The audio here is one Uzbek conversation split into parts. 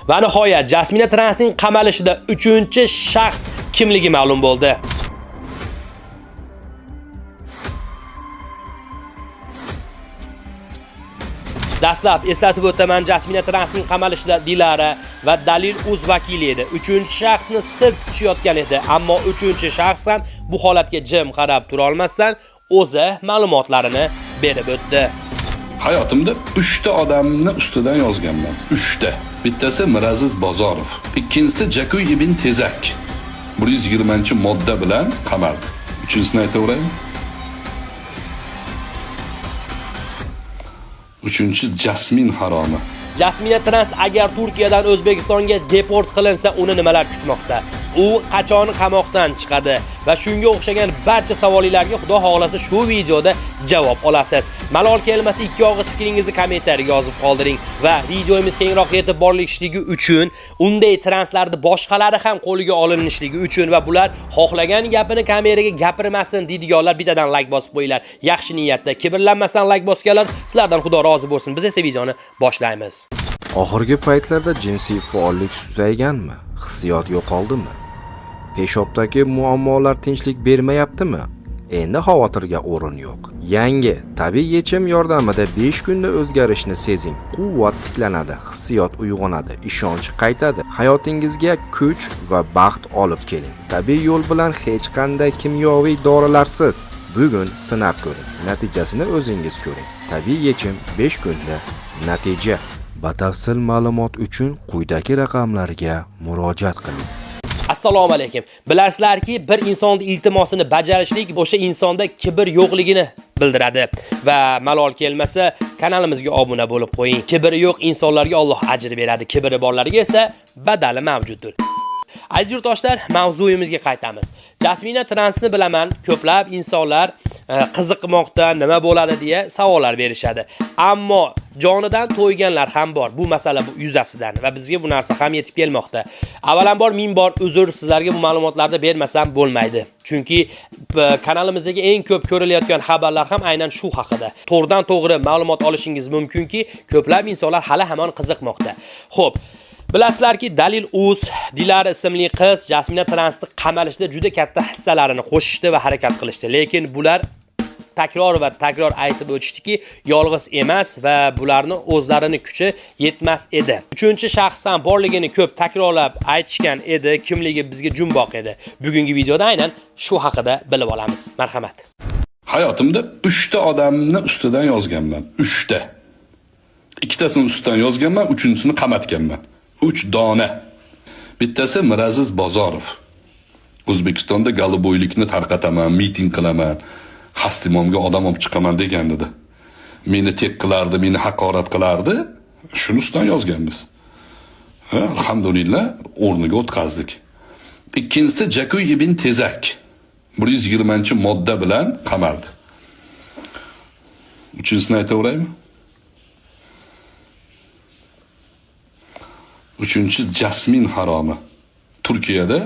Va nihoyat Jasmina Transning qamalishida 3-shaxs kimligi ma'lum bo'ldi. Dastlab eslatib o'taman, Jasmina Transning qamalishida Dilara va Dalil o'z vakili edi. 3-shaxsni sir tutishayotgan edi, ammo 3-shaxs ham bu holatga jim qarab tura olmasdan o'zi ma'lumotlarini berib o'tdi. Hayotimda 3 ta odamni ustidan yozganman. 3 ta. Bittasi Miraziz Bozorov, ikkinchisi Jakuy ibn Tezak. 120-modda bilan qamaldi. Uchinchisini aytaveraymi? Uchinchi Jasmin haromi. Jasmina Trans agar Turkiyadan O'zbekistonga deport qilinsa, uni nimalar kutmoqda? U qachon qamoqdan chiqadi? Va shunga o'xshagan barcha savollarga Xudo xohlasa shu videoda javob olasiz. Malol kelmasa ikki og'iz fikringizni kommentariyaga yozib qoldiring va videomiz kengroq yetib borilishligi uchun, unday translarni boshqalari ham qo'liga olinishligi uchun va bular xohlagan gapini kameraga gapirmasin deydiganlar bittadan like bosib qo'yinglar. Yaxshi niyatda, kibrlanmasdan like bosganlar, sizlardan Xudo rozi bo'lsin. Biz esa videoni boshlaymiz. Oxirgi paytlarda jinsiy faollik susayganmi? Hissiyot yo'qoldimi? Peshobdagi muammolar tinchlik bermayaptimi? Endi xavotirga o'rin yo'q. Yangi tabiiy yechim yordamida 5 kunda o'zgarishni sezing. Quvvat tiklanadi, hissiyot uyg'onadi, ishonch qaytadi. Hayotingizga kuch va baxt olib keling. Tabiiy yo'l bilan hech qanday kimyoviy dorilarsiz. Bugun sinab ko'ring. Natijasini o'zingiz ko'ring. Tabiiy yechim 5 kunda natija. Batafsil ma'lumot uchun quyidagi raqamlarga murojaat qiling. Assalomu alaykum. Bilasizlarki, bir insonning iltimosini bajarishlik o'sha insonda kibr yo'qligini bildiradi. Va malol kelmasa kanalimizga obuna bo'lib qo'ying. Kibri yo'q insonlarga Alloh ajr beradi, kibri borlarga esa badali mavjuddir. Aziz yurtdoshlar, mavzuyimizga qaytamiz. Jasmina Transni bilaman, ko'plab insonlar qiziqmoqda, nima bo'ladi deya savollar berishadi. Ammo jonidan to'yganlar ham bor bu masala yuzasidan va bizga bu narsa ham yetib kelmoqda. Avvalambor ming bor uzr, sizlarga bu ma'lumotlarni bermasam bo'lmaydi. Chunki kanalimizdagi eng ko'p ko'rilayotgan xabarlar ham aynan shu haqida. To'g'ridan to'g'ri ma'lumot olishingiz mumkinki, ko'plab insonlar hali hamon qiziqmoqda. Xo'p, bilasizlarki, Dalil Uz, Dilara ismli qiz Jasmina Transni qamalishda juda katta hissalarini qo'shishdi va harakat qilishdi. Lekin bular takror va takror aytib o'tishdiki, yolg'iz emas va bularni o'zlarini kuchi yetmas edi. 3-shaxs ham borligini ko'p takrorlab aytishgan edi, kimligi bizga jumboq edi. Bugungi videoda aynan shu haqida bilib olamiz. Marhamat. Hayotimda 3 ta odamni ustidan yozganman. 3 ta. Ikkitasini ustidan yozganman, uchinchisini qamatganman. 3 dona. Bittasi Miraziz Bozorov. O'zbekistonda goloboylikni tarqataman, miting qilaman, Xastimomga odam olib chiqaman degan edi. Meni tek qilardi, meni haqorat qilardi. Shuni ustidan yozganmiz. Ha, alhamdulillah o'rniga o'tkazdik. Ikkinchisi Jakuy ibn Tezak. 120-modda bilan qamaldi. Uchinchisini aytaveraymi? Uchinchi Jasmin haromi. Turkiyada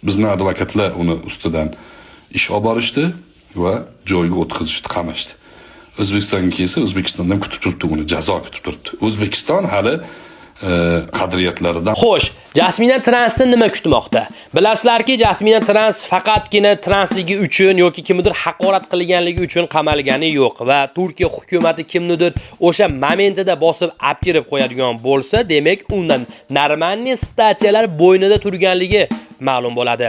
bizni advokatlar uni ustidan ish olib borishdi va joyiga o'tkazishdi, qamashdi. O'zbekistonga kelsa, O'zbekistondan kutib turibdi uni, jazo kutib turibdi. O'zbekiston hali qadriyatlaridan. Xo'sh, Jasmina Transni nima kutmoqda? Bilasizlarki, Jasmina Trans faqatgina transligi uchun yoki kimnidir haqorat qilganligi uchun qamalgani yo'q va Turkiya hukumati kimnidir o'sha momentida bosib olib kirib qo'yadigan bo'lsa, demak undan normalniy statiyalar bo'ynida turganligi ma'lum bo'ladi.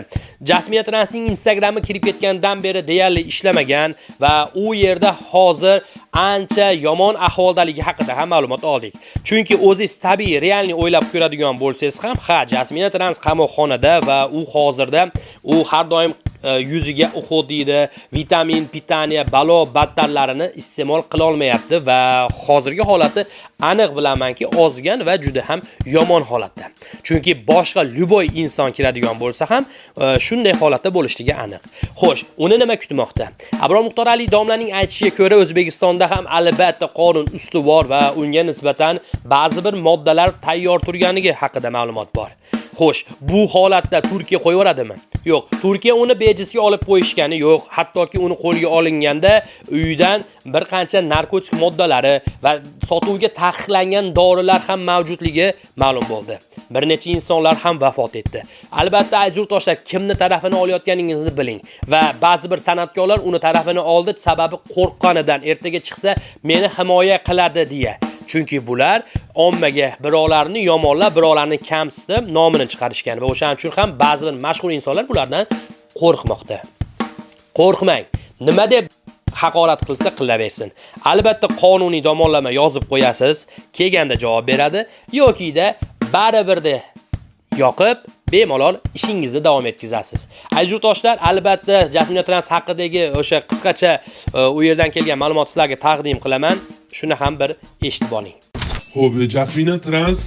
Jasmina Transning Instagrami kirib ketgandan beri deyarli ishlamagan va u yerda hozir ancha yomon ahvoldaligi haqida ham ma'lumot oldik. Chunki o'zingiz tabiiy, realni o'ylab ko'radigan bo'lsangiz ham, ha, Jasmina Trans qamoqxonada va u hozirda u har doim yuziga uhud deydi, vitamin, pitaniya, balo battarlarini iste'mol qila olmayapti va hozirgi holati aniq bilamanki ozgan va juda ham yomon holatda. Chunki boshqa любой inson kiradigan bo'lsa ham shunday holatda bo'lishligi aniq. Xo'sh, uni nima kutmoqda? Abror Muxtor Ali domlaning aytishiga ko'ra, O'zbekistonda ham albatta qonun ustuvor va unga nisbatan ba'zi bir moddalar tayyor turganligi haqida ma'lumot bor. Xo'sh, bu holatda Turkiya qo'yaveradimi? Yo'q, Turkiya uni bejizga olib qo'yishgani yo'q. Hattoki uni qo'lga olinganda uyidan bir qancha narkotik moddalari va sotuvga taqiqlangan dorilar ham mavjudligi ma'lum bo'ldi. Bir necha insonlar ham vafot etdi. Albatta, aziz yurtdoshlar, kimni tarafini olayotganingizni biling va ba'zi bir san'atkorlar uni tarafini oldi, sababi qo'rqqanidan, ertaga chiqsa meni himoya qiladi deya. Chunki bular ommaga birovlarni yomonlab, birovlarni kamsitib nomini chiqarishgan va o'shaning uchun ham ba'zi bir mashhur insonlar bulardan qo'rqmoqda. Qo'rqmang. Nima deb haqorat qilsa qilaversin. Albatta qonuniy tomonlama yozib qo'yasiz, kelganda javob beradi yokida baribirda yoqib bemalol ishingizni davom etkazasiz. Aziz yurtdoshlar, albatta Jasmina Trans haqidagi o'sha qisqacha u yerdan kelgan ma'lumotni sizlarga taqdim qilaman. Shuni ham bir eshitib oling. Xo'p, Jasmina Trans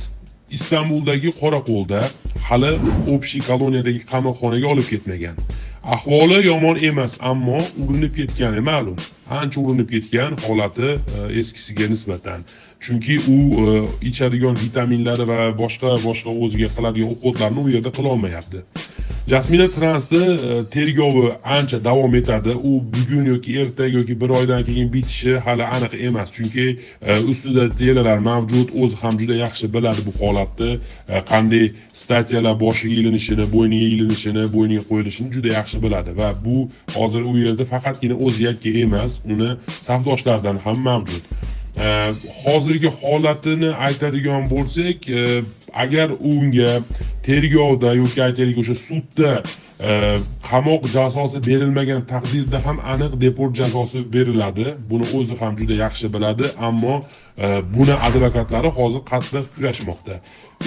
Istanbuldagi qorako'lda hali общий koloniyadagi qamoqxonaga olib ketmagan. Ahvoli yomon emas, ammo urinib ketgani ma'lum. Ancha urinib ketgan holati eskisiga nisbatan. Chunki u ichadigan vitaminlari va boshqa boshqa o'ziga qiladigan уход larni u yerda qila olmayapti. Jasmina Transni tergovi ancha davom etadi. U bugun yoki ertaga yoki bir oydan keyin bitishi hali aniq emas. Chunki ustida дело lar mavjud, o'zi ham juda yaxshi biladi bu holatni, qanday статья lar boshiga ilinishini, bo'yniga ilinishini, bo'yniga qo'yilishini juda yaxshi biladi va bu hozir u yerda faqatgina o'zi yakka emas, uni safdoshlaridan ham mavjud. Hozirgi holatini aytadigan bo'lsak, agar unga tergovda yoki aytaylik o'sha sudda qamoq jazosi berilmagan taqdirda ham aniq deport jazosi beriladi. Buni o'zi ham juda yaxshi biladi, ammo buni advokatlari hozir qattiq kurashmoqda.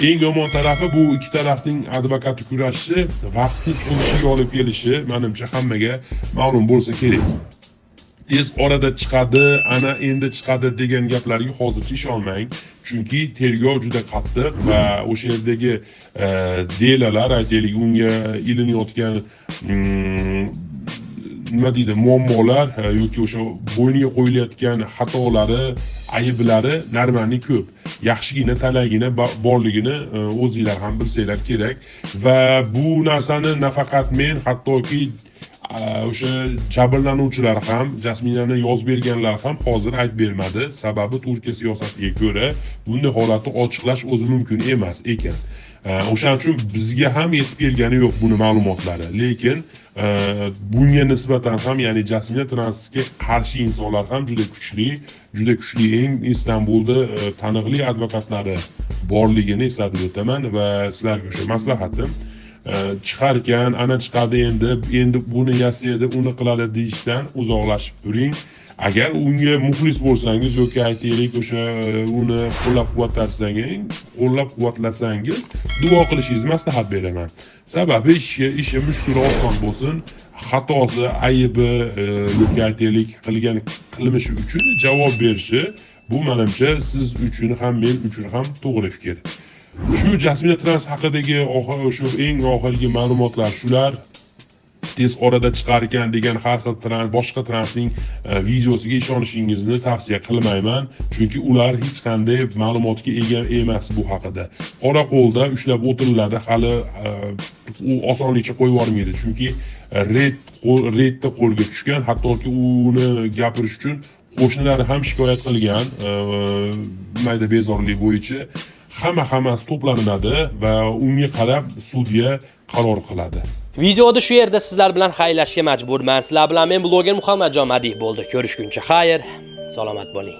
Eng yomon tarafi, bu ikki tarafning advokati kurashishi vaqtni cho'zishiga olib kelishi, manimcha, hammaga ma'lum bo'lsa kerak. Tez orada chiqadi, ana endi chiqadi degan gaplarga hozircha ishonmang, chunki tergov juda qattiq va o'sha yerdagi дело lar, aytaylik, unga ilinayotgan nima deydi, muammolar yoki o'sha bo'yniga qo'yilayotgan xatolari, ayblari нормальный ko'p, yaxshigina talaygina borligini o'zinglar ham bilsanglar kerak. Va bu narsani nafaqat men, hattoki o'sha jabrlanuvchilar ham, Jasminani yozib berganlar ham hozir aytib bermadi. Sababi Turkiya siyosatiga ko'ra bunday holatni ochiqlash o'zi mumkin emas ekan. O'shaning uchun bizga ham yetib kelgani yo'q buni ma'lumotlari. Lekin bunga nisbatan ham, ya'ni Jasmina Transga qarshi insonlar ham juda kuchli, juda kuchli, eng Istanbulda taniqli advokatlari borligini eslatib o'taman. Va sizlarga o'sha maslahatim, chiqarkan, ana chiqadi endi, endi buni yasaydi, uni qiladi deyishdan uzoqlashib turing. Agar unga muxlis bo'lsangiz yoki aytaylik o'sha uni qo'llab quvvatlasangiz, duo qilishingizni maslahat beraman. Sababi ishi mushkul oson bo'lsin, xatosi, aybi yoki aytaylik qilgan qilmishi uchun javob berishi, bu manimcha siz uchun ham, men uchun ham to'g'ri fikr. Shu Jasmina Trans haqidagi shu eng oxirgi ma'lumotlar shular. Tez orada chiqar ekan degan har xil trans, boshqa transning videosiga ishonishingizni tavsiya qilmayman, chunki ular hech qanday ma'lumotga ega emas bu haqida. Qorako'lda ushlab o'tiriladi hali, u osonlikcha qo'yib yubormaydi, chunki reydda qo'lga tushgan. Hattoki uni gapirish uchun qo'shnilari ham shikoyat qilgan mayda bezorilik bo'yicha. Hammasi to'planadi va unga qarab sudya qaror qiladi. Videoda shu yerda sizlar bilan xayrlashishga majburman. Sizlar bilan men, bloger Muhammadjon Madih bo'ldi. Ko'rishguncha xayr, salomat bo'ling.